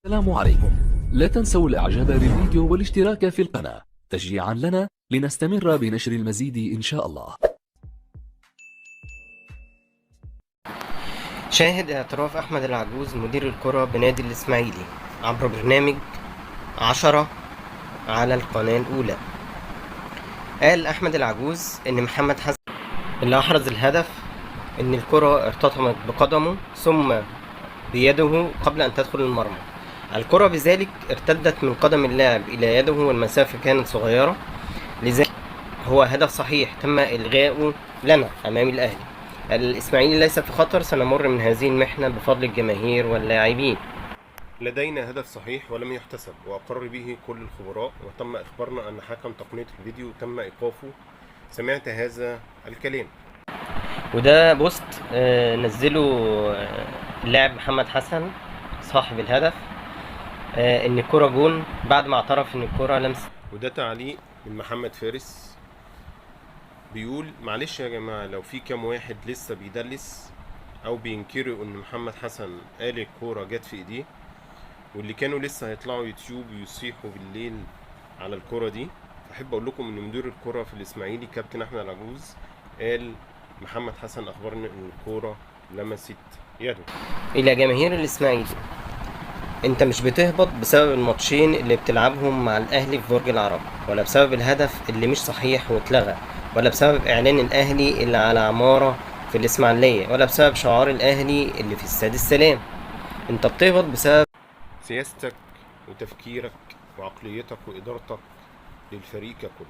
السلام عليكم. لا تنسوا الاعجاب بالفيديو والاشتراك في القناة تشجيعا لنا لنستمر بنشر المزيد ان شاء الله. شاهد اعتراف أحمد العجوز مدير الكرة بنادي الإسماعيلي عبر برنامج 10 على القناة الأولى. قال أحمد العجوز إن محمد حسن اللي أحرز الهدف إن الكرة ارتطمت بقدمه ثم بيده قبل أن تدخل المرمى. الكرة بذلك ارتدت من قدم اللاعب إلى يده والمسافة كانت صغيرة، لذلك هو هدف صحيح تم إلغاؤه لنا أمام الأهلي. الإسماعيلي ليس في خطر، سنمر من هذه المحنة بفضل الجماهير واللاعبين. لدينا هدف صحيح ولم يحتسب وأقر به كل الخبراء، وتم إخبارنا أن حكم تقنية الفيديو تم إيقافه. سمعت هذا الكلام. وده بوست نزله اللاعب محمد حسن صاحب الهدف، ان الكرة جون بعد ما اعترف ان الكرة لمست. وده تعليق من محمد فارس بيقول: معلش يا جماعة، لو في كام واحد لسه بيدلس أو بينكروا إن محمد حسن قال الكورة جت في إيديه، واللي كانوا لسه هيطلعوا يوتيوب ويصيحوا بالليل على الكرة دي، أحب أقول لكم إن مدير الكرة في الإسماعيلي كابتن أحمد العجوز قال محمد حسن أخبرني إن الكورة لمست يده. إلى جماهير الإسماعيلي، أنت مش بتهبط بسبب الماتشين اللي بتلعبهم مع الأهلي في برج العرب، ولا بسبب الهدف اللي مش صحيح واتلغى، ولا بسبب إعلان الأهلي اللي على عمارة في الإسماعيلية، ولا بسبب شعار الأهلي اللي في استاد السلام. أنت بتهبط بسبب سياستك وتفكيرك وعقليتك وإدارتك للفريق ككل.